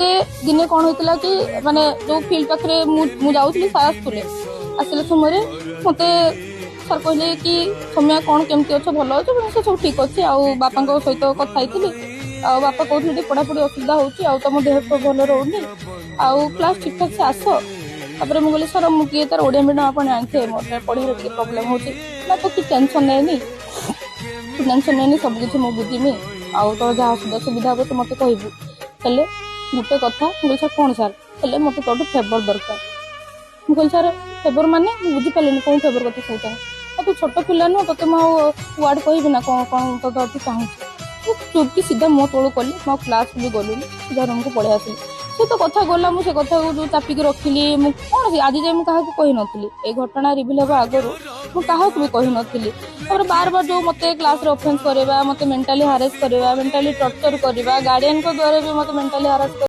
ମତେ ଦିନେ କଣ ହେଇଥିଲା କି, ମାନେ ଯୋଉ ଫିଲ୍ଡ ପାଖରେ ମୁଁ ଯାଉଥିଲି, ସାର୍ ଆସୁଥିଲେ। ଆସିଲା ସମୟରେ ମତେ ସାର୍ କହିଲେ କି, "ସୌମ୍ୟା, କଣ କେମିତି ଅଛ? ଭଲ ଅଛ?" ମୁଁ, ସେ ସବୁ ଠିକ ଅଛି। ଆଉ ବାପାଙ୍କ ସହିତ କଥା ହେଇଥିଲି, ଆଉ ବାପା କହୁଥିଲେ ଟିକେ ପଢାପଢି ଅସୁବିଧା ହଉଛି, ଆଉ ତମ ଦେହ ତ ଭଲ ରହୁନି, ଆଉ କ୍ଲାସ ଠିକ ଠାକ ସେ ଆସ। ତାପରେ ମୁଁ କହିଲି, "ସାର୍, ମୁଁ କିଏ ତାର ଓଡିଆ ମିଡିୟମ, ଆପଣ ଜାଣିଥିବେ, ମୋର ପଢିବାରେ ଟିକେ ପ୍ରୋବ୍ଲେମ ହଉଛି।" "ନା, ତୁ କିଛି ଟେନସନ ନେନି, ତୁ ଟେନସନ ନେନି, ସବୁ କିଛି ମୁଁ ବୁଝିମି, ଆଉ ତୋର ଯାହା ଅସୁବିଧା ସୁବିଧା ହବ ତୁ ମତେ କହିବୁ। ହେଲେ ଗୋଟେ କଥା।" ମୁଁ କହିଲି, "ସାର୍, କଣ ସାର୍?" "ହେଲେ ମତେ ତୋଠୁ ଫେଭର ଦରକାର।" ମୁଁ କହିଲି, "ସାର୍, ଫେଭର ମାନେ?" ମୁଁ ବୁଝିପାରିଲିନି କୋଉ ଫେଭର କଥା କହୁଛନ୍ତି। "ଆଉ ତୁ ଛୋଟ ପିଲା ନୁହଁ, ତତେ ମୁଁ ଆଉ ୱାର୍ଡ କହିବି ନା କଣ? କଣ ତୋତେ ଚାହୁଁଛି?" ମୁଁ ଚୁପକି ସିଧା ମୋ ତଳକୁ କଲି। ମୁଁ ଆଉ କ୍ଲାସକୁ ବି ଗଲିନି, ସିଧା ରୁମକୁ ପଳେଇ ଆସିଲି। ସେ ତ କଥା ଗଲା। ମୁଁ ସେ କଥାକୁ ଯୋଉ ଚାପିକି ରଖିଲି, ମୁଁ କଣ ଆଜି ଯାଏ ମୁଁ କାହାକୁ କହିନଥିଲି। ଏଇ ଘଟଣା ରିଭିଲ୍ ହେବା ଆଗରୁ ମୁଁ କାହାକୁ ବି କହିନଥିଲି। ତାପରେ ବାର ବାର ଯୋଉ ମତେ କ୍ଲାସରେ ଅଫେନ୍ସ କରିବା, ମତେ ମେଣ୍ଟାଲି ହାରାସ କରିବା, ମେଣ୍ଟାଲି ଟର୍ଚର କରିବା, ଗାର୍ଡିଆନଙ୍କ ଦ୍ୱାରା ବି ମତେ ମେଣ୍ଟାଲି ହାରାସ